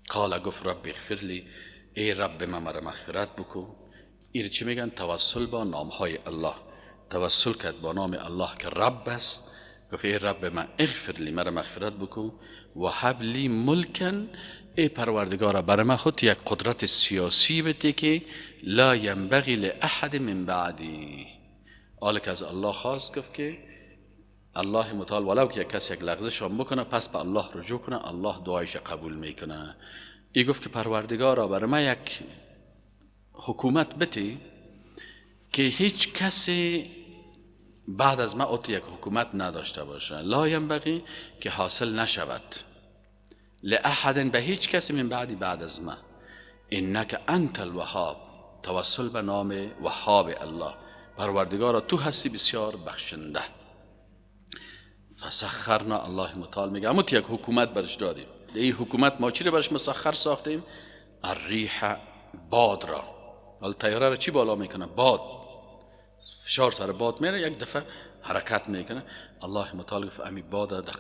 قال گفت رب اغفر لی، ای رب من مرا مغفرت بکو. این چی میگن؟ توسل با نام های الله. توسل کرد با نام الله که رب است. گفت ای رب من اغفر لی، مرا مغفرت بکو. و هب لی ملکن، ای پروردگارا برای من خود یک قدرت سیاسی بده که لا ینبغی لاحد من بعدی. حالا که از الله خواست، گفت که الله متعال ولو که یک کس یک لغزش هم بکنه پس به الله رجوع کنه، الله دعایش قبول میکنه. ای گفت که پروردگارا برای من یک حکومت بتی که هیچ کسی بعد از من اوت یک حکومت نداشته باشه. لا ینبغی که حاصل نشود، لأحد به هیچ کسی، من بعدی بعد از من. انک انت الوهاب، توسل به نام وهاب الله، پروردگارا تو هستی بسیار بخشنده. فسخرنا، الله متعال میگه اما یک حکومت برش دادیم. این حکومت ما چی رو برش مسخر ساختیم؟ الریح، باد را. حالا طیاره را چی بالا میکنه؟ باد. فشار سر باد میره، یک دفعه حرکت میکنه. الله متعال گفت امی باد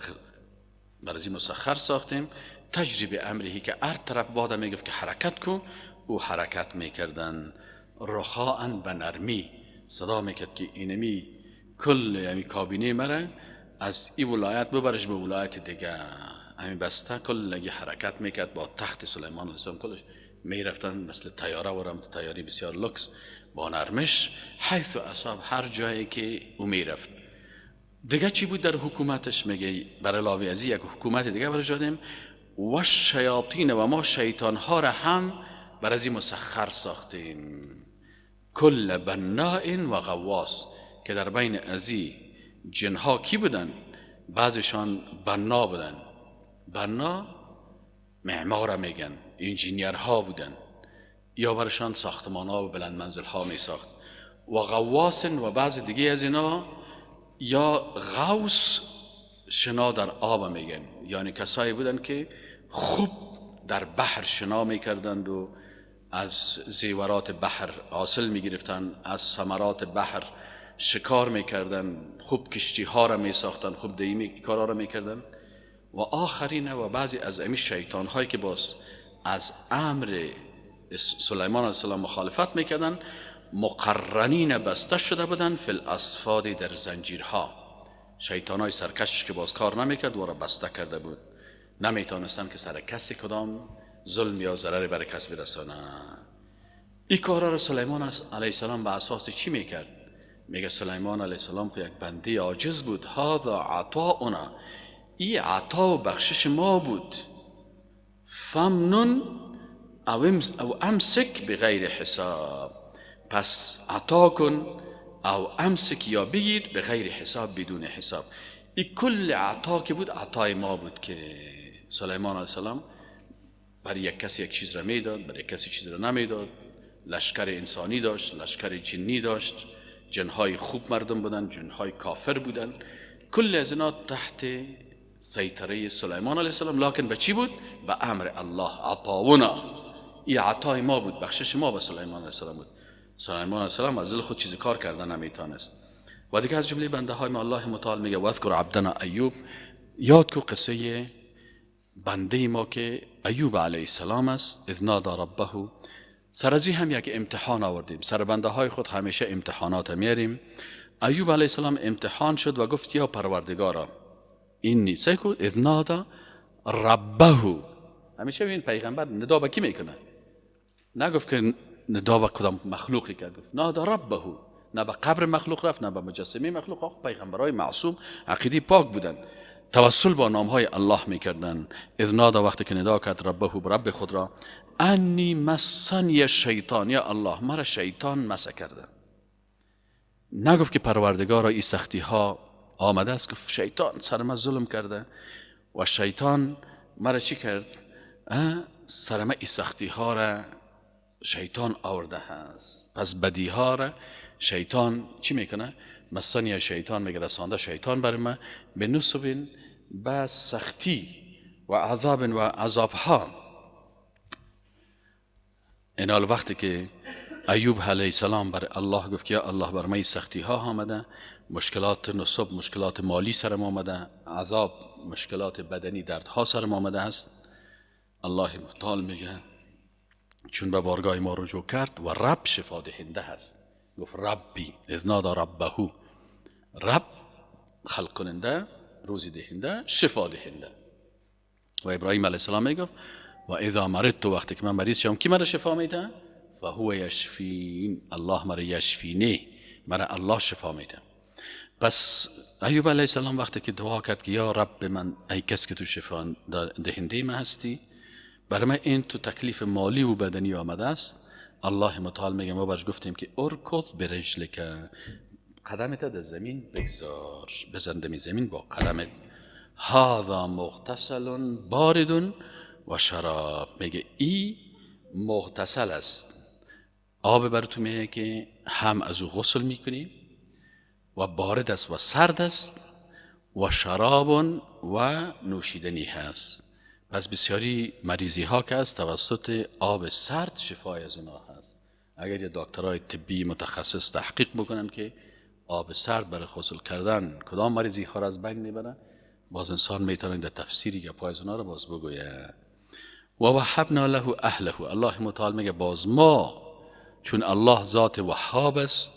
برازی مسخر ساختیم. تجری بامره، که هر طرف باد میگفت که حرکت کن، او حرکت میکردن. رخاء، به نرمی صدا میکرد که اینمی کل یعنی کابینه مره از این ولایت ببرش به ولایت دیگه. همین بسته کل حرکت میکرد با تخت سلیمان علیه السلام، کلش میرفتن مثل طیاره ورم، طیاری بسیار لکس، با نرمش. حیث اصاب، هر جایی که او میرفت. دیگه چی بود در حکومتش؟ میگه بر علاوه از یک حکومت دیگه برش دادیم. و الشیاطین، و ما شیطان ها را هم بر از مسخر ساختیم. کل بناء و غواص، که در بین ازی جنها کی بودن؟ بعضشان بنا بودن. بنا معمار میگن، engineer ها بودن، یا برشان ساختمان ها و بلند منزل ها می ساخت. و غواص، و بعض دیگه از اینا یا غوص، شنا در آب میگن، یعنی کسایی بودن که خوب در بحر شنا میکردند و از زیورات بحر حاصل میگرفتن، از ثمرات بحر شکار میکردن، خوب کشتی ها را میساختن، خوب دیمی کارا را میکردن. و آخرین، و بعضی از امی شیطان هایی که باز از امر سلیمان علیه السلام مخالفت میکردن، مقرنین، بسته شده بودن، فی الاصفاد، در زنجیرها. شیطان های سرکشش که باز کار نمیکرد و را بسته کرده بود، نمیتونستن که سر کسی کدام ظلم یا ضرر برای کس برسانن. این کارا را سلیمان علیه السلام به اساس چی میکرد؟ میگه سلیمان علیه السلام خو یک بنده عاجز بود. هذا عطاؤنا، ای عطا و بخشش ما بود. فامنن او امسک بغیر حساب، پس عطا کن، او امسک، یا بگیر، بغیر حساب، بدون حساب. این کل عطا که بود عطای ما بود که سلیمان علیه السلام برای یک کسی یک چیز را میداد، برای یک کسی چیز را نمیداد. لشکر انسانی داشت، لشکر جنی داشت، جنهای خوب مردم بودن، جنهای کافر بودن، کل از اینا تحت سیطره سلیمان علیه السلام. لکن به چی بود؟ به امر الله. عطاؤنا، این عطای ما بود، بخشش ما به سلیمان علیه السلام بود. سلیمان علیه السلام از دل خود چیزی کار کردن نمیتانست. و دیگه از جمله بنده های ما، الله متعال میگه واذکر عبدنا ایوب، یاد کو قصه بنده ما که ایوب علیه السلام است. اذ نادی ربه، سر ازی هم یک امتحان آوردیم. سر بنده های خود همیشه امتحانات میاریم. ایوب علیه السلام امتحان شد و گفت یا پروردگارا انی، سیل کو، اذ نادی ربه. همیشه این پیغمبر ندا به کی میکنه؟ نگفت که ندا به کدام مخلوقی کرد، گفت نادی ربه. نه به قبر مخلوق رفت، نه به مجسمه مخلوق. پیغمبرای معصوم عقیده پاک بودن، توسل با نام های الله میکردن. اذ نادی، وقتی که ندا کرد، ربه، رب خود را، انی مسنی الشیطان، یا الله مرا شیطان مس کرده. نگفت که پروردگارا این سختی ها آمده است، گفت شیطان سر ما ظلم کرده و شیطان مرا چی کرد؟ سر ما این سختی ها را شیطان آورده هست. پس بدی ها را شیطان چی میکنه؟ مسنی الشیطان، میگه رسانده شیطان بر ما، بنصب، به سختی، و عذاب، و عذاب ها. اینال وقتی که ایوب علیه السلام بر الله گفت که یا الله بر من سختی ها آمده، مشکلات نصب، مشکلات مالی سرم آمده، عذاب، مشکلات بدنی، دردها سرم آمده است. الله متعال میگه چون به بارگاه ما رجوع کرد و رب شفا دهنده هست. گفت ربی اذ نادى ربه، رب خلق کننده، روزی دهنده، شفا دهنده. و ابراهیم علیه السلام میگفت و اذا مرضت، وقتی که من مریض شدم کی مرا شفا میده؟ فهو یشفین، الله مرا یشفینه، مرا الله شفا میده. پس ایوب علیه السلام وقتی که دعا کرد که یا رب من، ای کس که تو شفا دهنده من هستی، برای من این تو تکلیف مالی و بدنی آمده است. الله متعال میگه ما برش گفتیم که ارکض برجلک، قدمت در زمین بگذار، بزن دمی زمین با قدمت. هذا مغتسل بارد و شراب، میگه ای مغتسل است، آب بر تو میگه که هم از او غسل میکنی و بارد است و سرد است و شراب و نوشیدنی هست. پس بسیاری مریضی ها که است توسط آب سرد شفای از اونها هست. اگر یه دکترای طبی متخصص تحقیق بکنن که آب سرد برای غسل کردن کدام مریضی ها را از بین میبره، باز انسان میتونه در تفسیری گپای از اونها را باز بگویه. و وهبنا له اهله، الله متعال میگه باز ما چون الله ذات وهاب است،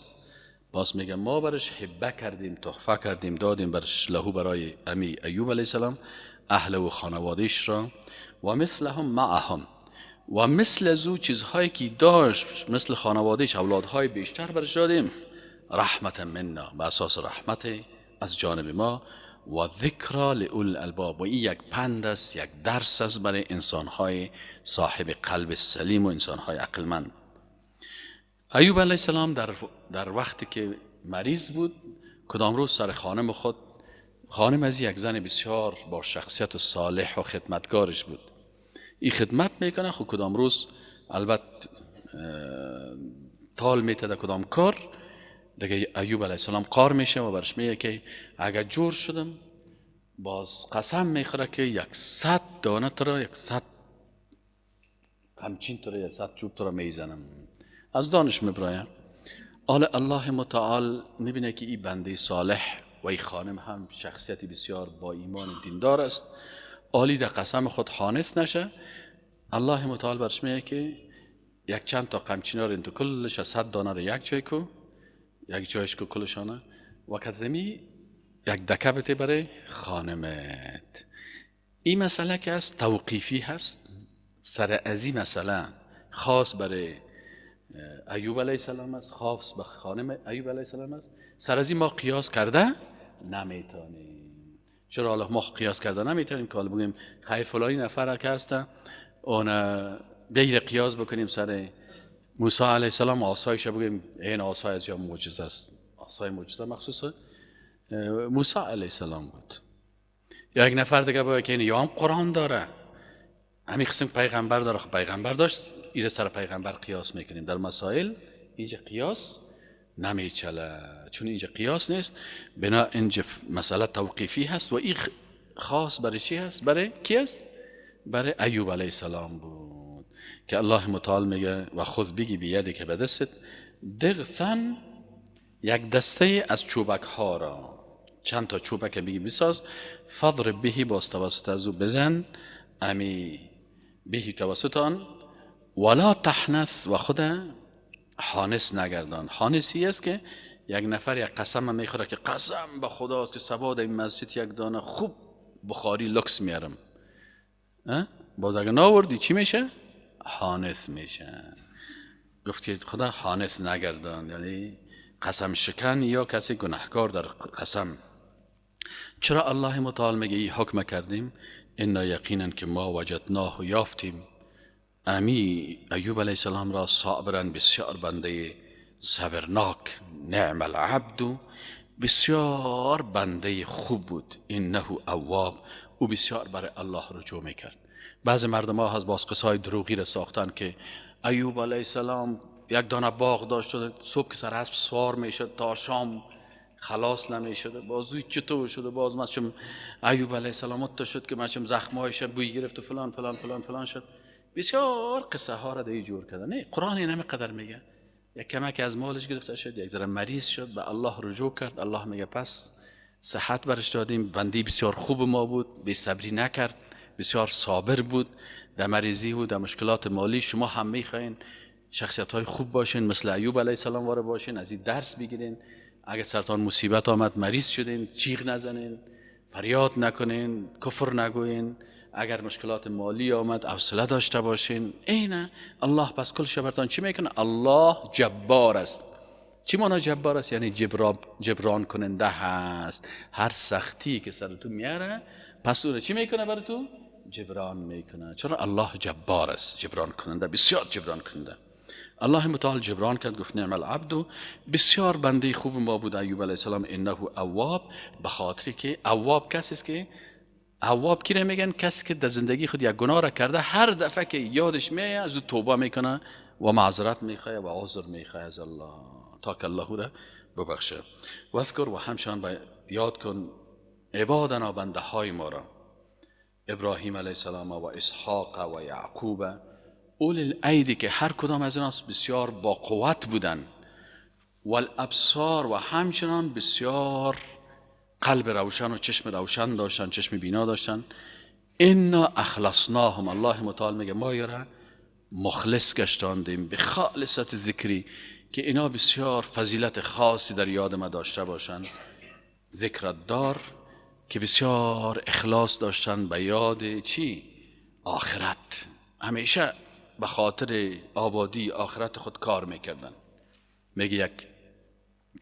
باز میگه ما برش هبه کردیم، تحفه کردیم، دادیم برش له برای امی ایوب علیه السلام اهل و خانوادهش را، و مثلهم معهم، و مثل از او چیزهایی که داشت مثل خانوادهش اولادهای بیشتر برش دادیم، رحمت منا، به اساس رحمت از جانب ما، و ذکر لأولی الالباب، و این یک پند است، یک درس است برای انسانهای صاحب قلب سلیم و انسانهای عقلمند. ایوب علیه السلام در وقتی که مریض بود، کدام روز سر خانم خود، خانم از یک زن بسیار با شخصیت صالح و خدمتگارش بود، این خدمت میکنه. خب کدام روز البته تال میتده کدام کار دیگه، ایوب علیه السلام قار میشه و برش میگه که اگر جور شدم باز قسم میخوره که 100 دانه تو را، 100 قمچین تو را، 100 چوب تو را میزنم. از دانش میبرایم. آل الله متعال میبینه که این بنده صالح و این خانم هم شخصیتی بسیار با ایمان و دیندار است، عالی در قسم خود حانث نشه. الله متعال برش میگه که یک چند تا قمچینا رو تو کلش 100 دانه رو یک جای کو، یک جایش کو کلشانه، و کزمی یک دکه بده برای خانمت. این مسئله که از توقیفی هست، سر از این مسئله خاص برای ایوب علیه السلام است، خاص به خانم ایوب علیه السلام است، سر از این ما قیاس کرده نمیتونیم. چرا حالا ما قیاس کرده نمیتونیم که حالا بگیم خیر فلانی نفر که هست اون بگیر قیاس بکنیم سر موسی علیه السلام آسایش بگیم این آسای از یا معجزه است، آسای معجزه مخصوص موسی علیه السلام بود. یا یک نفر دیگه بگه که این یا هم قرآن داره، همین قسم پیغمبر داره، پیغمبر داشت، ایره سر پیغمبر قیاس میکنیم. در مسائل اینجا قیاس نمیچله، چون اینجا قیاس نیست، بنا اینجا مسئله توقیفی هست و این خاص برای چی هست؟ برای کی هست؟ برای ایوب علیه السلام بود که الله متعال میگه و خذ بگی بیده که به دستت دغثن، یک دسته از چوبک ها را، چند تا چوبک بگی بساز، فضرب بهی، باز توسط از او بزن، امی بهی توسط آن، ولا تحنث، و خود حانث نگردان. حانثی است که یک نفر یک قسم میخوره که قسم به خداست که سبا در این مسجد یک دانه خوب بخاری لکس میارم، باز اگه ناوردی چی میشه؟ حانث میشه. گفت که خدا حانث نگردان، یعنی قسم شکن یا کسی گناهکار در قسم. چرا الله متعال میگه این حکم کردیم؟ انا یقینا که ما وجدناه یافتیم امی ایوب علیه السلام را صابرا، بسیار بنده صبرناک، نعم العبد، بسیار بنده خوب بود، انه اواب، او بسیار برای الله رجوع میکرد. بعض مردم ها از باز قصه های دروغی را ساختن که ایوب علیه السلام یک دانه باغ داشت، صبح که سر اسب سوار میشد تا شام خلاص نمیشد، باز اوی چطور شده، باز مچم ایوب علیه السلام تا شد که مچم زخمایش بوی گرفت و فلان فلان فلان فلان شد. بسیار قصه ها را دیگه جور کردن. نه، قرآن این همه قدر میگه یک کمک از مالش گرفته شد، یک ذره مریض شد، به الله رجوع کرد، الله میگه پس صحت برش دادیم، بندی بسیار خوب ما بود، بی صبری نکرد، بسیار صابر بود در مریضی و در مشکلات مالی. شما هم میخواین شخصیت های خوب باشین، مثل ایوب علیه السلام واره باشین، از این درس بگیرین. اگر سرطان مصیبت آمد، مریض شدین، چیغ نزنین، فریاد نکنین، کفر نگوین. اگر مشکلات مالی آمد، حوصله داشته باشین. اینه الله پس کل برتان چی میکنه؟ الله جبار است. چی معنا جبار است؟ یعنی جبران کننده هست. هر سختی که سر تو میاره، پس او چی میکنه برای تو؟ جبران میکنه. چرا؟ الله جبار است، جبران کننده، بسیار جبران کننده. الله متعال جبران کرد، گفت نعم العبد، بسیار بنده خوب ما بود ایوب علیه السلام. انه اواب، به خاطر که اواب کسی است که، اواب کی میگن؟ کسی که در زندگی خود یک گناه را کرده، هر دفعه که یادش میاد از او توبه میکنه و معذرت میخواه و عذر میخواه از الله تا که الله را ببخشه. واذکر، و همچنان یاد کن، عبادنا، بنده های ما را، ابراهیم علیه السلام و اسحاق و یعقوب، اولی الایدی، که هر کدام از ایناست بسیار با قوت بودن، والابصار، و همچنان بسیار قلب روشن و چشم روشن داشتن، چشم بینا داشتن. انا اخلصناهم، الله متعال میگه ما یاره مخلص گشتاندیم، بخالصة الذکر، که اینا بسیار فضیلت خاصی در یاد ما داشته باشند. ذکر الدار، که بسیار اخلاص داشتن به یاد چی؟ آخرت. همیشه به خاطر آبادی آخرت خود کار میکردن. میگه یک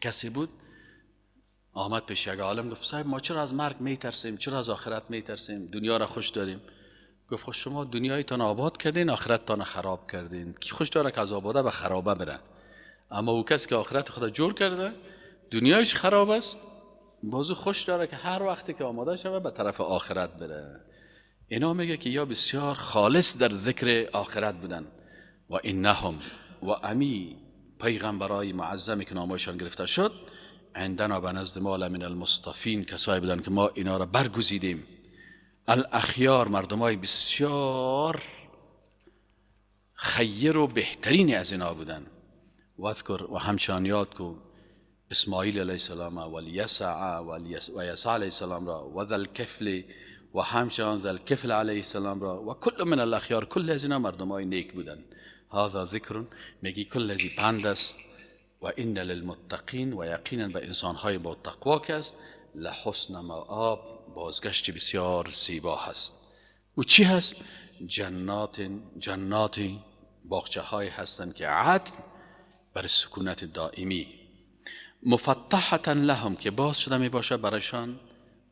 کسی بود آمد پیش یک عالم، گفت صاحب، ما چرا از مرگ میترسیم؟ چرا از آخرت میترسیم؟ دنیا را خوش داریم. گفت خو شما دنیایتان آباد کردین، آخرتتان خراب کردین. کی خوش داره که از آباده به خرابه بره؟ اما او کسی که آخرت خود جور کرده، دنیایش خراب است، بازو خوش داره که هر وقتی که آماده شوه به طرف آخرت بره. اینا میگه که یا بسیار خالص در ذکر آخرت بودن. و انهم، و امی پیغمبرای معظمی که نامایشان گرفته شد، عندنا، به نزد ما، لمن المصطفین، کسایی بودن که ما اینا را برگزیدیم، الاخیار، مردمای بسیار خیر و بهترینی از اینا بودن. واذکر، و همچنان یاد کو، اسماعیل علیه السلام و الیسع و یسع علیه السلام را، و ذا الکفل، و همچنان ذوالکفل علیه السلام را، و کل من الاخیار، کل از اینا مردمای نیک بودن. هذا ذکر، میگی کل ازی پند است. و ان للمتقین، و یقینا به انسانهای با تقوا که است، لحسن مآب، بازگشت بسیار زیبا هست. و چی هست؟ جنات، جنات، باغچه های هستند که عدن، بر سکونت دائمی، مفتحة لهم، که باز شده می باشه برایشان،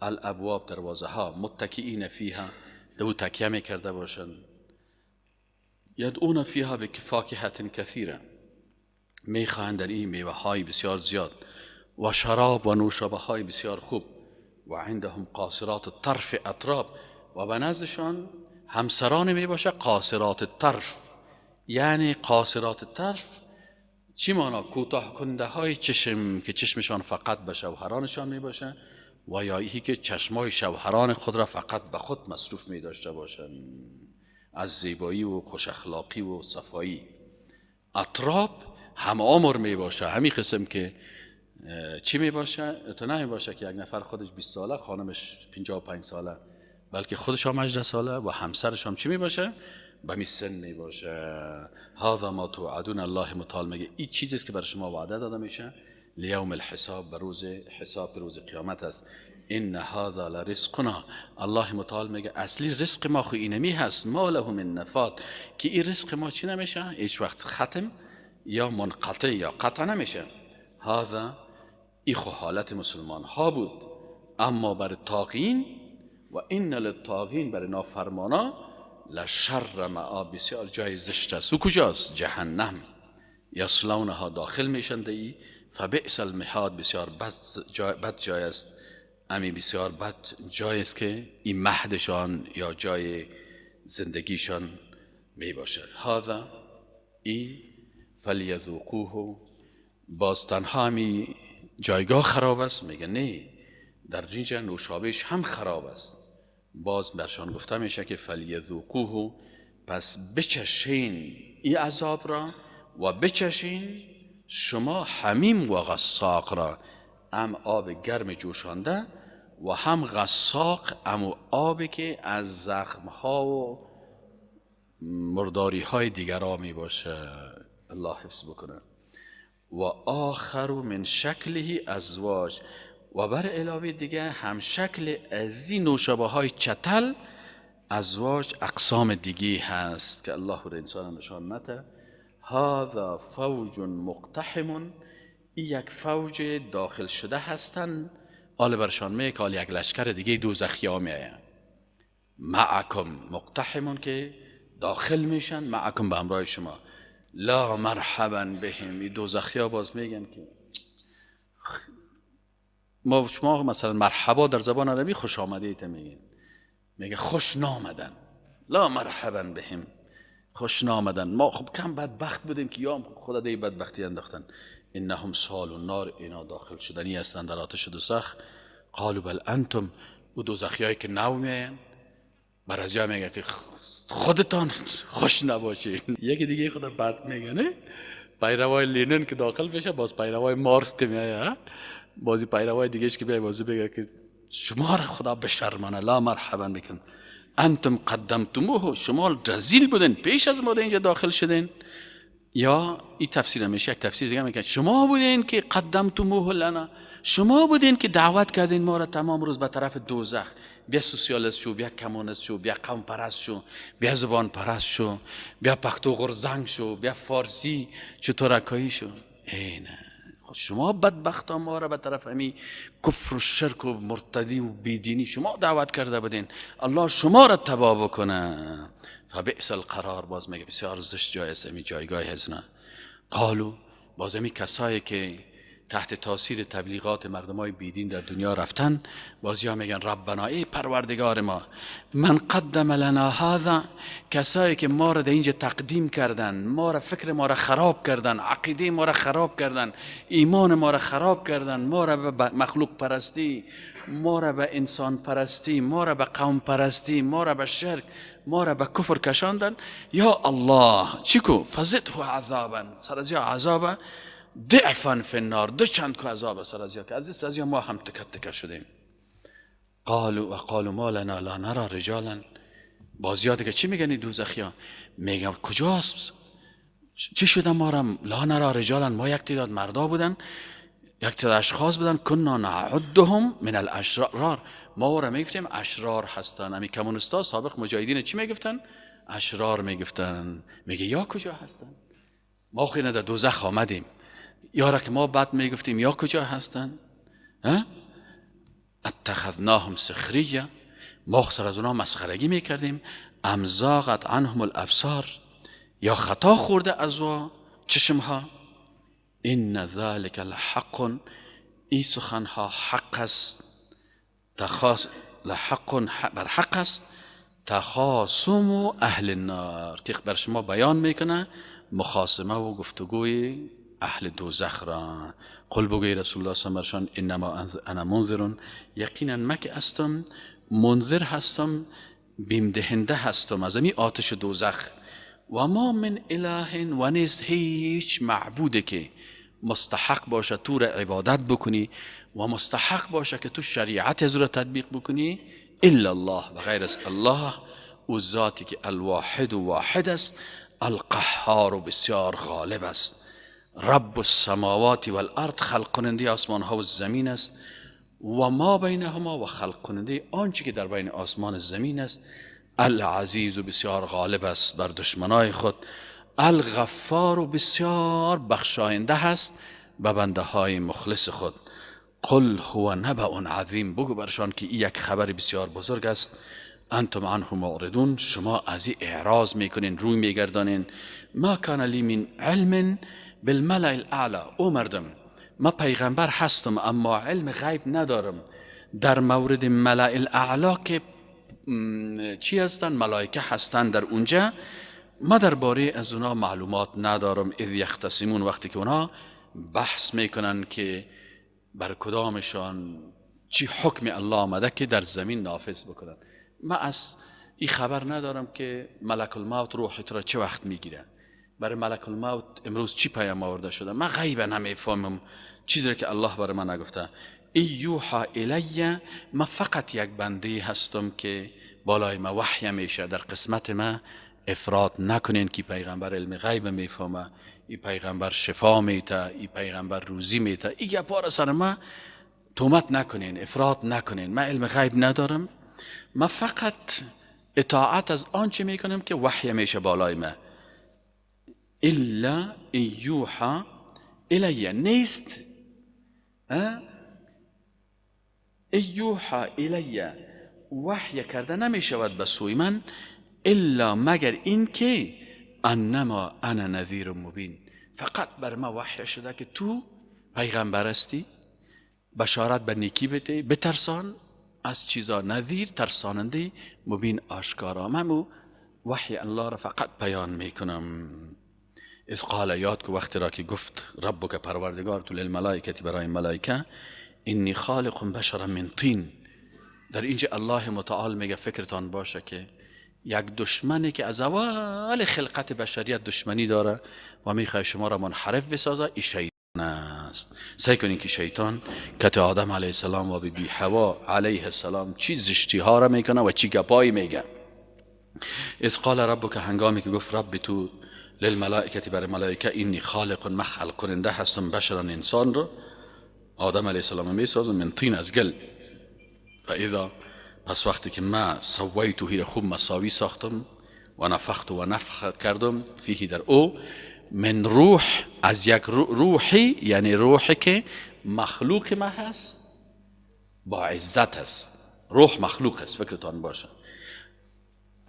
الابواب، دروازه ها، متکئین فیها، دو تکیه می کرده باشند، یدعون فیها بفاکهة کثیره، میخواهند در این میوه های بسیار زیاد و شراب و نوشابه های بسیار خوب، و عندهم قاصرات الطرف اتراب، و به نزدشان همسران می باشه قاصرات الطرف. یعنی قاصرات الطرف چی معنا؟ کوتاه کننده های چشم، که چشمشان فقط به شوهرانشان می باشه و یا ای که چشمای شوهران خود را فقط به خود مصروف می داشته باشند از زیبایی و خوش اخلاقی و صفایی. اتراب هم عمر می باشه، همین قسم که چی می باشه؟ تو نمی باشه که یک نفر خودش 20 ساله، خانمش 55 ساله، بلکه خودش هم 18 ساله و همسرش هم چی می باشه؟ به می سن می باشه. هذا ما توعدون، الله متعال میگه این چیزی است که بر شما وعده داده میشه، لیوم الحساب، به روز حساب، روز قیامت است. ان هذا لرزقنا، الله متعال میگه اصلی رزق ما خو اینمی هست، ما له من نفاد، که این رزق ما چی نمیشه؟ هیچ وقت ختم یا منقطع یا قطع نمیشه. هذا، ای خو حالت مسلمان ها بود، اما بر طاغین، و ان للطاغین، بر نافرمانا، لشر مآب، بسیار جای زشت است. و کجاست؟ جهنم. یصلونها، داخل میشن ای، فبئس المهاد، بسیار بد جای است. امی بسیار بد جای است که این مهدشان یا جای زندگیشان می باشد. هذا، ای، فلیذوقوه، باز تنها همی جایگاه خراب است؟ میگه نه، در اینجا نوشابهش هم خراب است. باز برشان گفته میشه که فلیذوقوه، پس بچشین ای عذاب را و بچشین شما حمیم و غساق را، ام آب گرم جوشانده. و هم غساق، امو آبی که از زخم ها و مرداری های دیگر می باشه. الله حفظ بکنه. و آخر من شکله ازواج، و بر علاوه دیگه هم شکل از این نوشابه های چتل ازواج اقسام دیگه هست که الله رو انسان نشان نده. هذا فوج مقتحم، این یک فوج داخل شده هستن. آل برشان میگه که یک لشکر دیگه دوزخی ها میاین. معکم مقتحمون که داخل میشن، معکم به همراه شما. لا مرحبا بهم، این دوزخی ها باز میگن که ما شما مثلا مرحبا در زبان عربی خوش آمدید میگن، میگه خوش نامدن. لا مرحبا بهم، خوش نامدن. ما خب کم بدبخت بودیم که یا خدا دی بدبختی انداختن. انهم صالوا النار، اینا داخل شدنی هستند در آتش دوزخ. قالوا بل انتم، و دوزخیایی که نو میاین بر از میگه که خودتان خوش نباشین. یکی دیگه خدا بد میگه نه، پیروای لینن که داخل بشه، باز پیروای مارکس که میایه، بازی پیروای دیگهش که بیای بازی بگه که شما را خدا بشرمانه. لا مرحبا بکن انتم قدمتموه، شما رذیل بودن پیش از ما در اینجا داخل شدین. یا این تفسیر میشه، یک تفسیر دیگه میگه شما بودین که قدمتموه لنا، شما بودین که دعوت کردین ما را تمام روز به طرف دوزخ. بیا سوسیالیست شو، بیا کمونیست شو، بیا قوم پرست شو، بیا زبان پرست شو، بیا پختو غرزنگ شو، بیا فارسی چطورکایی شو. ای نه، شما بدبخت ما را به طرف امی کفر و شرک و مرتدی و بیدینی شما دعوت کرده بودین. الله شما را تباه بکنه. فبئس القرار، باز میگه بسیار زشت جای است امی جایگاه هزنه. قالو، باز امی کسایی که تحت تاثیر تبلیغات مردمای بیدین در دنیا رفتن، بازی ها میگن ربنا، ای پروردگار ما، من قدم لنا هذا، کسایی که ما را در اینجا تقدیم کردن، ما را فکر ما را خراب کردن، عقیده ما را خراب کردن، ایمان ما را خراب کردن، ما را به مخلوق پرستی، ما را به انسان پرستی، ما را به قوم پرستی، ما را به شرک، ما را به کفر کشاندن. یا الله چیکو فزده عذابا، سر از عذاب ضعفا فی النار، دو چند کو عذاب سر از که از ما هم تکت تکر شدیم. قالوا و قالوا ما لنا لا نرى رجالا، بازیاده که چی میگن دوزخیا؟ میگم کجاست، چی شده ما را؟ لا نرى رجالا، ما یک تعداد مردا بودن، یک تعداد اشخاص بودن، کنا نعدهم من الاشرار، ما را میگفتیم اشرار هستن. امی کمونستا سابق مجاهدین چی میگفتن؟ اشرار میگفتن. میگه یا کجا هستن؟ ما خیلی در دوزخ آمدیم، یا را که ما بد میگفتیم یا کجا هستن؟ اتخذناهم سخریه، ما سر از اونا مسخرگی میکردیم. ام زاغت عنهم الابصار، یا خطا خورده از چشمها. ان ذلك لحق، ای سخنها حق است، لحق بر حق است. تخاصم اهل النار، که بر شما بیان میکنه مخاصمه و گفتگوی اهل دوزخ را. قل بگوی رسول الله صلی الله علیه و انما انا منذر، یقینا من که هستم منذر هستم، بیم دهنده هستم از این آتش دوزخ. و ما من اله، و نیست هیچ معبوده که مستحق باشه تو را عبادت بکنی و مستحق باشه که تو شریعت از را تطبیق بکنی، الا الله، و غیر از الله، او ذاتی که الواحد و واحد است، القهار و بسیار غالب است، رب السماوات والارض، خلق کننده آسمان ها و زمین است، و ما بینهما، و خلق کننده آنچه که در بین آسمان و زمین است، العزیز و بسیار غالب است بر دشمنای خود، الغفار و بسیار بخشاینده هست به بنده های مخلص خود. قل هو نبأ عظیم، بگو برشان که این یک خبر بسیار بزرگ است. انتم عنه معرضون، شما از این اعراض میکنین، روی میگردانین. ما کان لی من علم بالملأ الاعلی، او مردم ما پیغمبر هستم اما علم غیب ندارم در مورد ملأ الاعلی که چی هستن، ملائکه هستن در اونجا، ما درباره از اونا معلومات ندارم. اذ یختصمون، وقتی که اونا بحث میکنن که بر کدامشان چی حکم الله آمده که در زمین نافذ بکنن. ما از این خبر ندارم که ملک الموت روحت را چه وقت میگیره، برای ملک الموت امروز چی پیام آورده شده، من غیب نمیفهمم چیزی که الله برای من نگفته. ای یوحا الی، ما فقط یک بنده هستم که بالای ما وحی میشه. در قسمت ما افراط نکنین که پیغمبر علم غیب میفهمه، ای پیغمبر شفا میته، ای پیغمبر روزی میته، ای گپا سر ما تهمت نکنین، افراط نکنین. من علم غیب ندارم، ما فقط اطاعت از آنچه میکنم که وحی میشه بالای ما. الا ان یوحا الی، نیست یوحا الی، وحی کرده نمیشود به سوی من، الا مگر این که انما انا نذیر مبین، فقط بر ما وحی شده که تو پیغمبر هستی، بشارت به نیکی بده، بترسان از چیزا، نذیر ترساننده، مبین آشکارا. من وحی الله را فقط بیان میکنم. اذ قال، یاد که وقتی را که گفت ربک پروردگار تو للملائکه برای ملائکه، انی خالق بشرا من طین. در اینجا الله متعال میگه فکرتان باشه که یک دشمنی که از اول خلقت بشریت دشمنی داره و میخواد شما را منحرف بسازه، ای شیطان است. سعی کنین که شیطان که آدم علیه السلام و بی حوا علیه السلام چی زشتی ها را میکنه و چی گپایی میگه. اذ قال ربک، هنگامی که گفت رب تو للملائکه برای ملائکه، اینی خالق، من خلق کننده هستم، بشرا انسان رو، آدم علیه السلام میسازم، من طین از گل. فاذا، پس وقتی که ما سویته خوب مساوی ساختم، و نفخت و نفخ کردم، فیه در او، من روح، از یک روحی، یعنی روحی که مخلوق ما هست، با عزت است. روح مخلوق است، فکرتان باشه.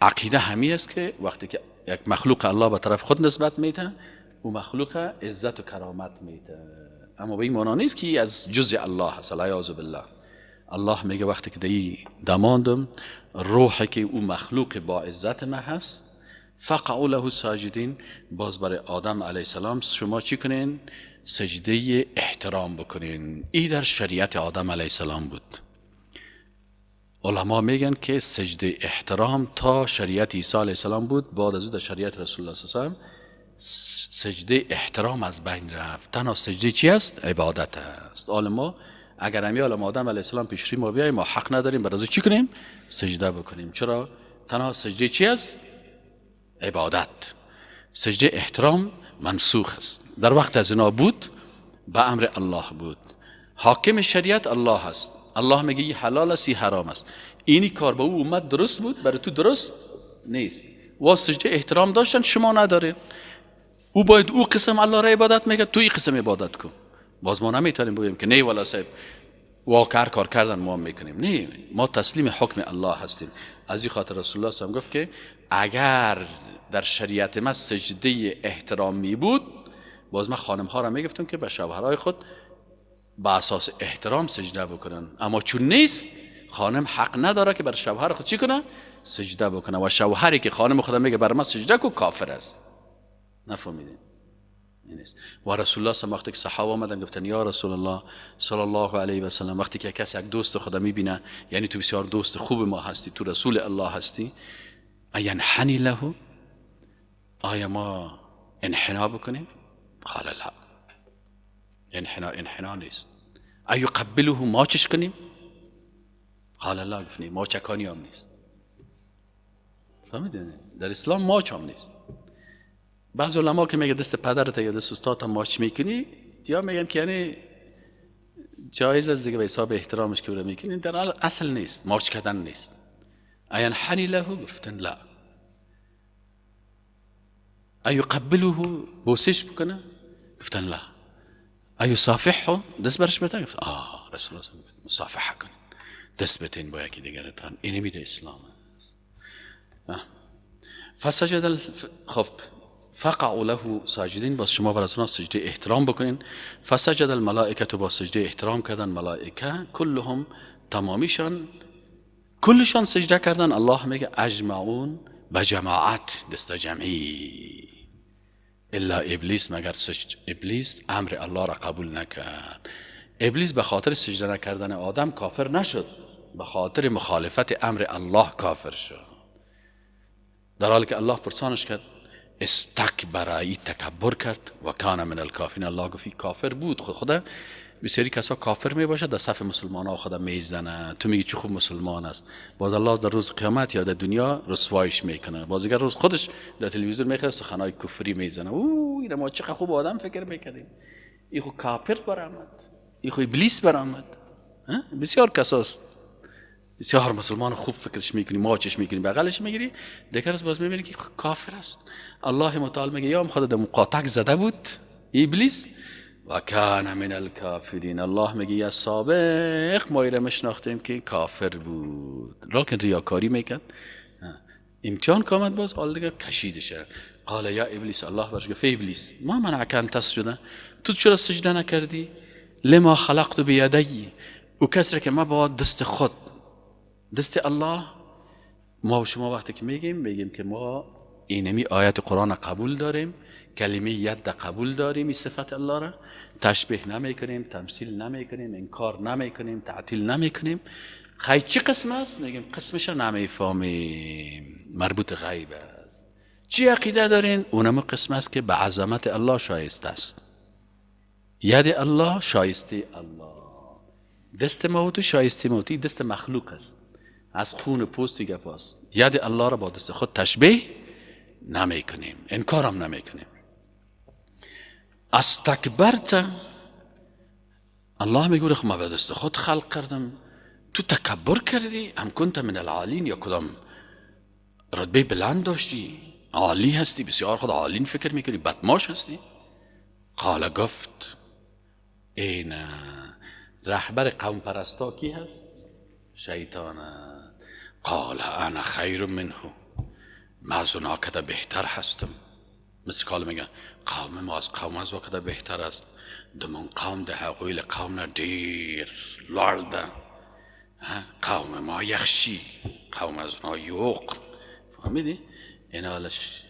عقیده همی است که وقتی که یک مخلوق الله به طرف خود نسبت میده، او مخلوق عزت و کرامت میده، اما به این معنا نیست که از جزء الله است، العیاذ بالله. الله میگه وقتی که دی دماندم روحی که او مخلوق با عزت ما هست، فقعوا له ساجدین، باز برای آدم علیه السلام شما چی کنین؟ سجده احترام بکنین. ای در شریعت آدم علیه السلام بود. علما میگن که سجده احترام تا شریعت عیسی علیه السلام بود، بعد از او در شریعت رسول الله صلی الله علیه و سلم سجده احترام از بین رفت. تنها سجده چی است؟ عبادت است. علما اگر امی عالم آدم علیه السلام پیشری ما بیایم، ما حق نداریم برای چی کنیم؟ سجده بکنیم. چرا؟ تنها سجده چی است؟ عبادت. سجده احترام منسوخ است. در وقت از اینا بود، به امر الله بود. حاکم شریعت الله است. الله میگه این حلال است، این حرام است. اینی کار به او اومد درست بود، برای تو درست نیست. و سجده احترام داشتن، شما ندارین. او باید او قسم الله را عبادت میگه، تو این قسم عبادت کن. باز ما نمیتونیم بگیم که نه والا صاحب واقعا کار کردن ما میکنیم. نه، ما تسلیم حکم الله هستیم. از این خاطر رسول الله صلی الله علیه و گفت که اگر در شریعت ما سجده احترام می بود، باز من خانم ها را میگفتم که به شوهرای خود به اساس احترام سجده بکنن. اما چون نیست، خانم حق نداره که بر شوهر خود چی کنه؟ سجده بکنه. و شوهری که خانم خود میگه بر ما سجده کو، کافر است. نفهمیدین؟ نیست. و رسول الله صلی وقتی که صحابه آمدن گفتن یا رسول الله صلی الله علیه و سلم، وقتی که کسی یک دوست خود میبینه، یعنی تو بسیار دوست خوب ما هستی، تو رسول الله هستی، اینحنی له، آیا ما انحنا بکنیم؟ قال لا. انحنا انحنا نیست. ایقبله، ما چش کنیم؟ قال لا. گفت ما چکانی هم نیست. فهمیدین؟ در اسلام ماچ هم نیست. بعض علما که میگه دست پدرت یا دست استادت ماچ میکنی، یا میگن که یعنی جایز است دیگه به حساب احترامش که میکنی، در اصل نیست، ماچ کردن نیست. اینحنی له، گفتن لا. ایقبله، بوسش بکنه؟ گفتن لا. ایصافحه، دست برش بده؟ گفت آه رسول الله مصافحه کن، دست بتین با یکی دیگرتان. اینی میده اسلام است. فسجد خب فقعوا له ساجدین، باز شما بر از سجده احترام بکنین. فسجد الملائکه، با سجده احترام کردن ملائکه، کلهم تمامیشان، کلشان سجده کردن. الله میگه اجمعون، به جماعت، دست جمعی، الا ابلیس، مگر ابلیس امر الله را قبول نکرد. ابلیس به خاطر سجده نکردن آدم کافر نشد، به خاطر مخالفت امر الله کافر شد. در حالی که الله پرسانش کرد، استکبر، ای تکبر کرد، و کان من الکافرین. الله گفت کافر بود، خود خدا بسیاری کسا کافر میباشه در صف مسلمان ها خدا میزنه، تو میگی چه خوب مسلمان است، باز الله در روز قیامت یا در دنیا رسوایش میکنه، باز دیگر روز خودش در تلویزیون میخواد سخنای کفری میزنه. او اینا ما چه خوب آدم فکر میکردیم، ای خو کافر برآمد، ای خو ابلیس برآمد. بسیار کساست بسیار مسلمان خوب فکرش میکنی، ماچش میکنی، بغلش میگیری، دیگر از باز میبینی که کافر است. الله متعال میگه یا خدا در مقاطع زده بود ابلیس، و کان من الکافرین. الله میگه یا سابق ما ایره مشناختیم که کافر بود، لیکن ریاکاری میکرد. امتحان که آمد باز حال دیگه کشیدشه. قال یا ابلیس، الله برش گفت ابلیس ما منعک ان تسجد، تو چرا سجده نکردی؟ لما خلقت بیدی، او کسی که ما با دست خود، دست الله. ما و شما وقتی که میگیم که ما اینمی آیت قرآن قبول داریم، کلمه ید قبول داریم، این صفت الله را تشبیه نمی کنیم، تمثیل نمی کنیم، انکار نمی کنیم، تعطیل نمی کنیم. خیلی چی قسم است؟ میگیم قسمش نمیفهمیم، مربوط غیب است. چی عقیده دارین؟ اونم قسم است که به عظمت الله شایسته است. ید الله شایسته الله، دست موت شایسته موتی، دست مخلوق است، از خون پوستی گپ است. ید الله را با دست خود تشبیه نمی کنیم، انکارم نمی کنیم. استکبرت، الله میگه خب ما به دست خود خلق کردم، تو تکبر کردی، ام کنت من العالین، یا کدام رتبه بلند داشتی، عالی هستی، بسیار خود عالین فکر میکنی، بدماش هستی. قال گفت این رهبر قوم پرستا کی هست؟ شیطان. قال انا خیر منه، من از اونا کده بهتر هستم. مثل کال میگن قوم ما از قوم از کده بهتر است، دمون قوم ده هغوی له قوم نه ډیر لوړ ده، قوم ما یخشی، قوم از اونا یوق. فهمیدی؟ اینا حالش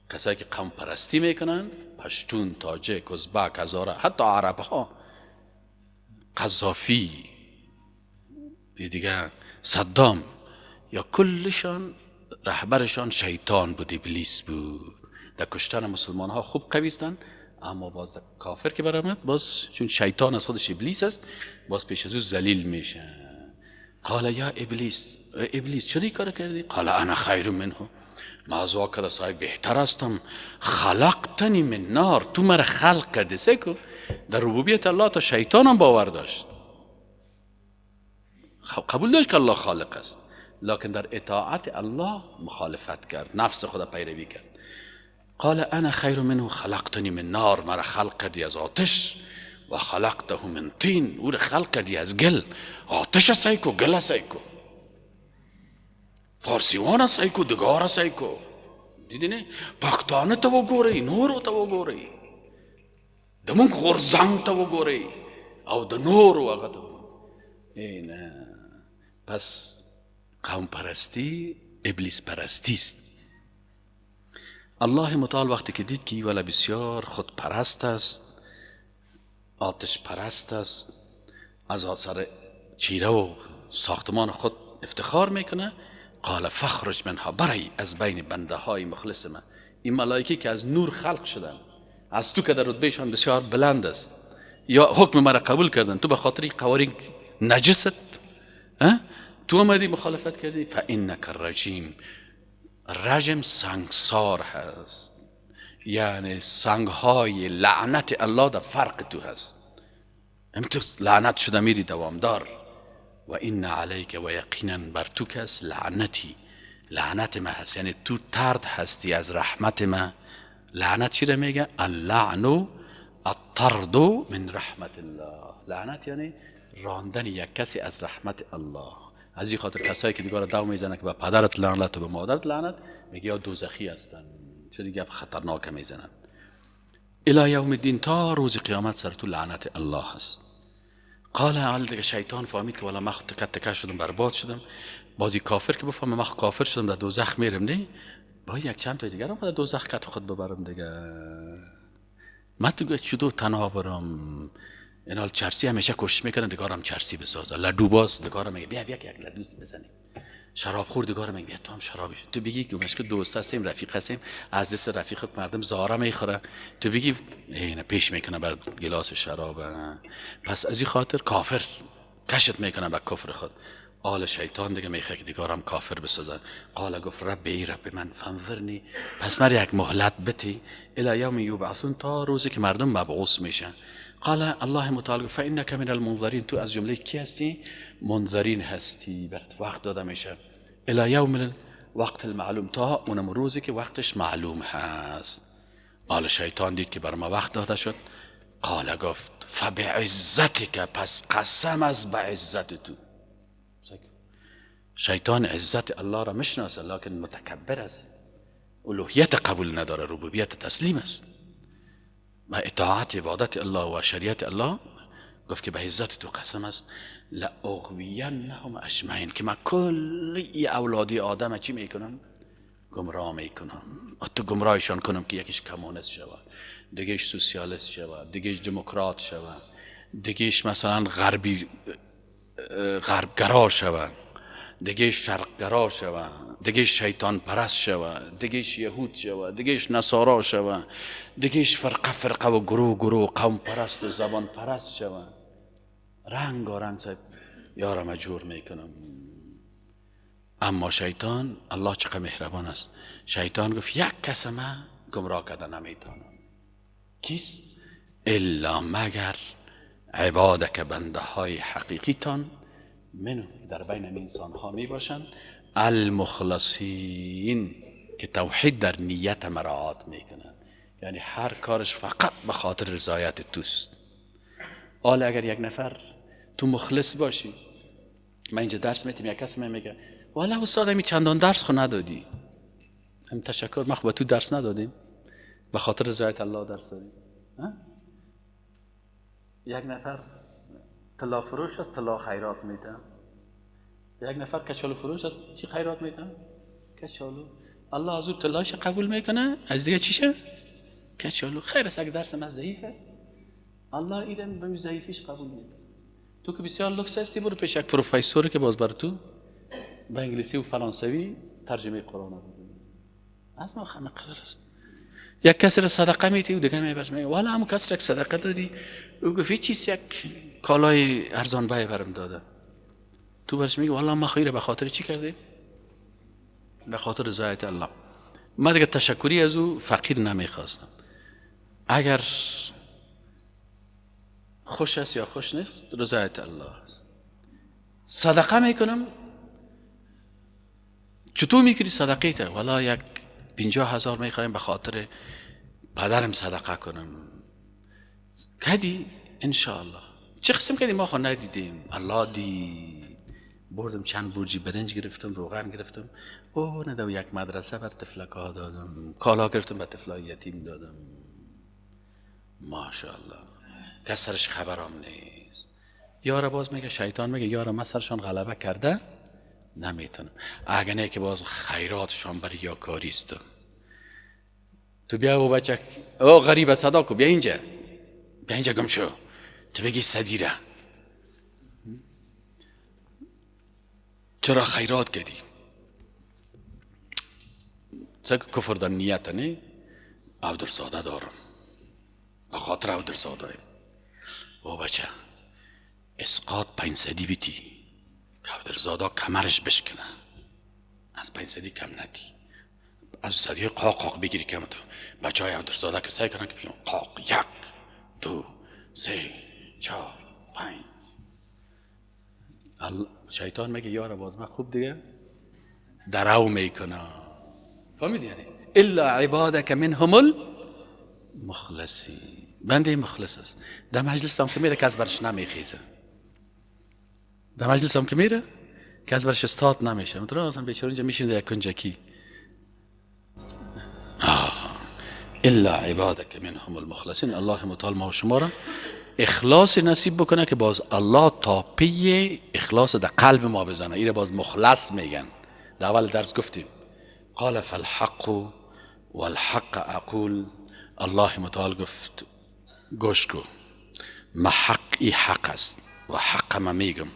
کسایی که قوم پرستی میکنن، پشتون، تاجک، ازبک، هزاره، حتی عرب ها، قذافی دیگه، صدام، یا کلشان رهبرشان شیطان بود، ابلیس بود. در کشتن مسلمان ها خوب قوی هستند، اما باز در کافر که برآمد، باز چون شیطان از خودش ابلیس است، باز پیش از او ذلیل میشه. قال یا ابلیس، ابلیس چرا این کار کردی؟ قال انا خیر منه، من از او کده صاحب بهتر هستم. خلقتنی من نار، تو مرا خلق کردی. سیکو در ربوبیت الله تا شیطان هم باور داشت، قبول داشت که الله خالق است، لکن در اطاعت الله مخالفت کرد، نفس خود پیروی کرد. قال انا خیر منه خلقتنی من نار، مرا خلق کردی از آتش، و خلقته من طین، او را خلق کردی از گل. آتش سیکو، گل سیکو، فارسیوان سیکو، دگار سیکو، دیدی نه؟ پښتانه ته وګورئ، نورو ته وګورئ، د مونږ غورځنګ ته وګورئ او د نورو هغه ته وګورئ. نه، پس قوم پرستی ابلیس پرستی است. الله متعال وقتی که دید که ولا بسیار خودپرست است، آتش پرست است، از آثار چیره و ساختمان خود افتخار میکنه، قال فخرج منها، برای از بین بنده های مخلص من. این ملائکه که از نور خلق شدن، از تو که در رتبهشان بسیار بلند است، یا حکم مرا قبول کردن، تو به خاطر قوارین نجست تو آمدی مخالفت کردی. فانک الرجیم، رجم سنگسار هست، یعنی سنگهای لعنت الله در فرق تو هست، تو لعنت شده میری دوامدار. و این علیک، و یقینا بر تو کس لعنتی، لعنت ما هست، یعنی تو طرد هستی از رحمت ما. لعنت چی را میگه؟ اللعن الطرد من رحمت الله. لعنت یعنی راندن یک کسی از رحمت الله. از این خاطر کسایی که دیگه دو میزنه که به پدرت لعنت و به مادرت لعنت، میگه یا دوزخی هستن، چه دیگه خطرناک میزنن. الی یوم الدین، تا روز قیامت سر تو لعنت الله هست. قال حال دیگه شیطان فهمید که والا من خود تکه تکه شدم، برباد شدم. بازی کافر که بفهمه من کافر شدم در دوزخ میرم، نه با یک چند تا دیگر هم در دوزخ کت خود ببرم دیگه، من تو چطور تنها برم. این حال چرسی همیشه کوشش میکنن دیگه هم چرسی بسازه، لدو باز دیگه میگه بیا بیا یک لدو بزنیم. شراب خور دیگه میگه تو هم شرابی، تو بگی که مشکل دوست هستیم رفیق هستیم، از دست رفیقت مردم زاره میخوره، تو بگی اینه پیش میکنه بر گلاس شراب. پس از این خاطر کافر کشت میکنه به کفر خود. آل شیطان دیگه میخواد که دیگارم کافر بسازن. قال گفت رب ای رب من فانظرنی، پس من یک مهلت بتی، الی یوم یبعثون، تا روزی که مردم مبعوث میشن. قال الله متعال فانک من المنظرین، تو از جمله کی هستی؟ منظرین هستی، برات وقت داده میشه. الی یوم وقت المعلوم، تا اونم روزی که وقتش معلوم هست. آل شیطان دید که بر ما وقت داده شد. قال گفت فبعزتک، پس قسم از بعزت تو. شیطان عزت الله را میشناسه لکن متکبر است، الوهیت قبول نداره، ربوبیت تسلیم است و اطاعت عبادت الله و شریعت الله. گفت که به عزت تو قسم است، لأغوینهم اجمعین، که من کلی اولادی آدم چی میکنم؟ گمراه میکنم، تو گمراهشان کنم که یکیش کمونیست شود، دیگهش سوسیالیست شود، دیگهش دموکرات شود، دیگهش مثلا غربی غربگرا شود، دیگهش شرقگرا شود، دیگهش شیطان پرست شود، دیگهش یهود شود، دیگهش نصارا شود، دیگهش فرقه فرقه و گروه گروه قوم پرست و زبان پرست شود. رنگ و رنگ صاحب یارا مجبور میکنم. اما شیطان، الله چقدر مهربان است، شیطان گفت یک کس من گمراه کرده نمیتونم. کیست؟ الا مگر عبادک، بنده های حقیقی تان، منو در بین انسان ها می باشند، المخلصین، که توحید در نیت مراعات میکنن، یعنی هر کارش فقط به خاطر رضایت توست. حالا اگر یک نفر تو مخلص باشی، من اینجا درس میتیم، یک کس من میگه والا استاد می چندان درس خو ندادی. هم تشکر، ما خو به تو درس ندادیم، به خاطر رضایت الله درس دادیم. یک نفر طلا فروش است، طلا خیرات میده. یک نفر کچالو فروش است، چی خیرات میده؟ کچالو. الله از او طلاش قبول میکنه، از دیگه چیشه؟ کچالو. خیر است، اگه درس من ضعیف است، الله ایرم به ضعیفیش قبول میکنه. تو که بسیار لکس هستی، برو پیش یک پروفسور که باز بر تو به انگلیسی و فرانسوی ترجمه قرآن بده. از ما همه قدر است. یک کسی را صدقه میدی و دیگه میبرش میگه والا همون کسی را صدقه دادی، او گفت چیز یک کالای ارزان بیه برم داده. تو برش میگه والا ما خیره به خاطر چی کردیم؟ به خاطر رضایت الله. ما دیگه تشکری از او فقیر نمیخواستم. اگر خوش است یا خوش نیست، رضایت الله است. صدقه میکنم. چطور میکنی صدقه ته؟ والا یک 50,000 میخوایم به خاطر پدرم صدقه کنم. کدی انشاءالله. چه قسم کدی؟ ما خو ندیدیم، الله دید. بردم چند برجی برنج گرفتم، روغن گرفتم، او ندم یک مدرسه بر طفلک ها دادم، کالا گرفتم بر طفلای یتیم دادم. ماشاءالله کس سرش خبرام نیست. یارا باز میگه، شیطان میگه یارا من سرشان غلبه کرده نمیتونم، اگه نه که باز خیراتشان بر یاکاری است. تو بیا او بچه او غریب صدا کو، بیا اینجا، بیا اینجا گم شو، تو بگی صدیره چرا خیرات کردی؟ چه کفر در نیت نه؟ عبدالزاده دارم، به خاطر عبدالزاده. او بچه اسقاط 500 بیتی که عبدالزاده کمرش بشکنه، از 500 کم ندی، از صدی قاق قاق بگیری کم تو بچه های عبدالزاده که سعی کنن که بگیم قاق 1 2 3 4 5. شیطان میگه یارا باز من خوب دیگه درو میکنم. فهمیدی؟ یعنی الا عبادک منهم المخلصین. بنده مخلص است. در مجلس هم که میره کس برش نمیخیزه، در مجلس هم که میره کس برش استاد نمیشه. مترا اصلا بیچاره اینجا میشینه یک کنجکی. الا عبادک منهم المخلصین. الله متعال ما و شما را اخلاص نصیب بکنه که باز الله تاپی اخلاص در قلب ما بزنه. ایره باز مخلص میگن. در اول درس گفتیم قال فالحق والحق اقول. الله متعال گفت گوش کو، ما حق ای حق است و حق ما میگم.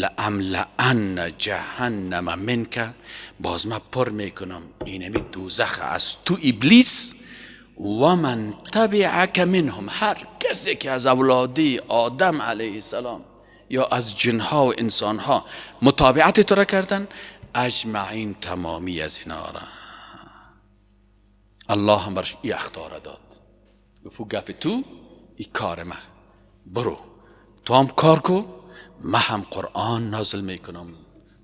لأملأن جهنم منک، باز ما پر میکنم اینمی دوزخ از تو ابلیس و من تبعک منهم، هر کسی که از اولادی آدم علیه السلام یا از جنها و انسانها متابعت تو را کردن، اجمعین تمامی از اینا را. الله هم برش ای اخطار داد، گفت گپ تو ای کار من، برو تو هم کار کو، من هم قرآن نازل میکنم،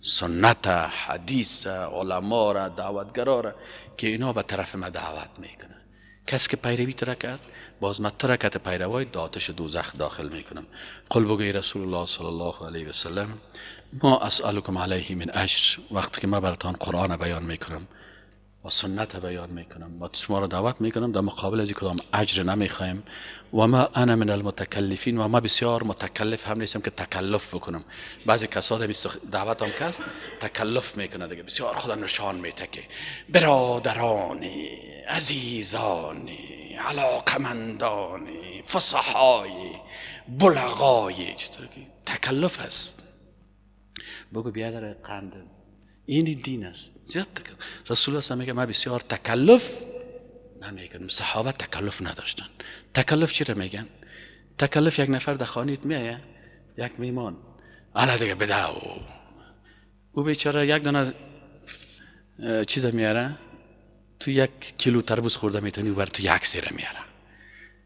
سنت، حدیث، علما را، دعوتگرا را که اینا به طرف ما دعوت میکنه. کسی که پیروی ترا کرد باز من ترکت پیروای داتش دوزخ داخل میکنم. قل بگوی رسول الله صلی الله علیه و سلم ما اسألکم علیه من اجر، وقتی که من براتان قرآن بیان میکنم و سنت بیان میکنم و شما را دعوت میکنم، در مقابل از کدام اجر نمیخوایم. و ما انا من المتکلفین، و ما بسیار متکلف هم نیستم که تکلف بکنم. بعضی کسا دعوت هم کس تکلف میکنه دیگه، بسیار خدا نشان میته که برادرانی، عزیزانی، علاقمندانی، فصحای، بلغای، چطور که تکلف است. بگو بیادر قند، این دین است. زیاد تکلف. رسول الله میگه من بسیار تکلف نمیکنم. صحابه تکلف نداشتن. تکلف چی را میگن؟ تکلف یک نفر در خانیت میایه، یک میمان، حالا دیگه بده او بیچاره یک دانه چیز میاره، تو 1 کیلو تربوز خورده میتونی، بر تو 1 سیر میاره،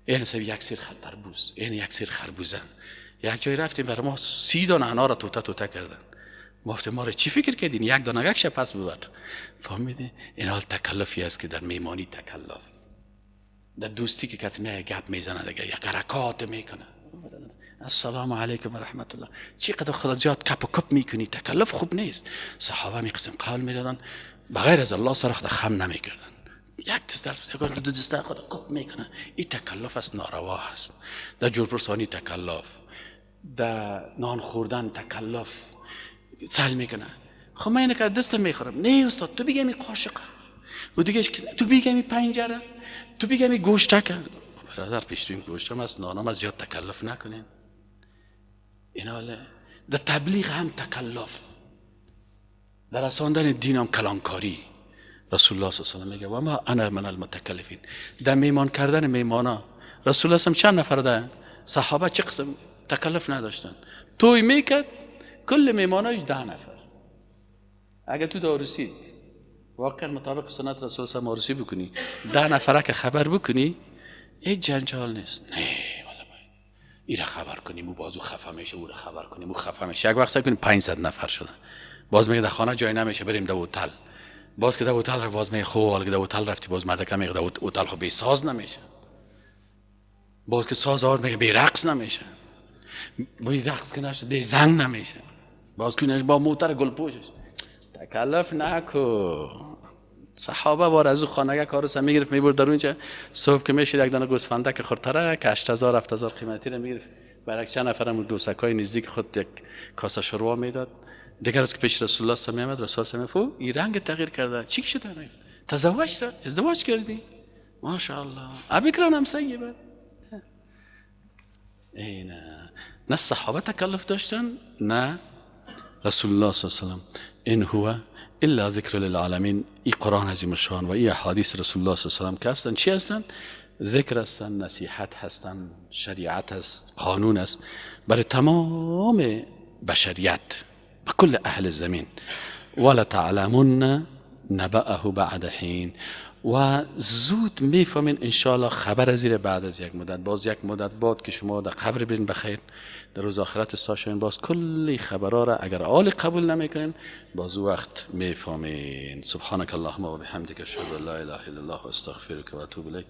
این سب 1 سیر تربوز، این 1 سیر خربوزه. یک جای رفتیم برای ما 30 دانه انار توته توته کردن. گفت ما رو چی فکر کردین؟ یک دانه یک شب پس ببر. فهمیدی؟ این حال تکلفی است که در میمانی تکلف، در دوستی که کتمه گپ میزنه دیگه، یک حرکات میکنه، السلام علیکم و رحمت الله، چی قدر خدا زیاد کپ و کپ میکنی، تکلف خوب نیست. صحابه میقسم قول میدادن بغیر از الله سر خدا خم نمیکردن، یک دست درس بده، دو دست خدا کپ میکنه. این تکلف است، ناروا هست. در جورپرسانی تکلف، در نان خوردن تکلف، سل میکنه. خب من اینو که دستم میخورم، نه استاد تو بگم این قاشقه و دیگه تو بگم این پنجره، تو بگم این گوشتکه. برادر پیش رویم گوشتم از نانم از زیاد تکلف نکنین. این حاله در تبلیغ هم تکلف، در رساندن دین هم کلانکاری. رسول الله صلی الله علیه و میگه و ما انا من المتکلفین. در میمان کردن میمانا رسول الله چند نفر ده صحابه چه قسم تکلف نداشتن. توی میکرد کل میمانایش 10 نفر. اگه تو دارسید واقعا مطابق سنت رسول الله عروسی بکنی، 10 نفره که خبر بکنی، هیچ جنجال نیست. نه والا باید ایره خبر کنیم، او بازو خفه میشه، او را خبر کنیم، او خفه میشه. یک وقت سعی کنیم 500 نفر شدن، باز میگه در خانه جای نمیشه، بریم در هتل. باز که در هتل رفت، باز میگه خب حالا که در هتل رفتی، باز مردک میگه در هتل خب بی ساز نمیشه. باز که ساز آورد میگه بی رقص نمیشه، بی رقص که نشد بی زنگ نمیشه، باز کنش با موتر گل پوشش. تکلف نکو. صحابه بار از او خانگه کارو میگرفت میبرد در اونجا، صبح که میشد یک دانه گوسفنده که خورتره که 8000 7000 قیمتی رو میگرفت، برای چند نفرم دوسکای نزدیک خود یک کاسه شوروا میداد. دیگر از که پیش رسول الله صلی میامد، رسول الله فو این رنگ تغییر کرده، چی شده؟ تزوج را ازدواج کردی، ماشاءالله، ابکران هم سیبه. نه نه صحابه تکلف داشتن، نه رسول الله صلی الله علیه و سلم. این هو الا ذکر للعالمین. ای قرآن عظیم شان و ای احادیث رسول الله صلی الله علیه و سلم که هستن چی هستن؟ ذکر هستن، نصیحت هستن، شریعت هست، قانون است برای تمام بشریت، به کل اهل زمین. ولا تعلمون نبأه بعد حین. و زود میفهمین انشاءالله خبر زیر بعد از یک مدت، باز یک مدت بعد که شما در قبر برین بخیر، در روز آخرت استاشین، باز کلی خبرها را اگر آل قبول نمیکنین باز وقت میفهمین. سبحانك اللهم و بحمدک اشهد ان لا اله الا الله و استغفرک و اتوب الیک.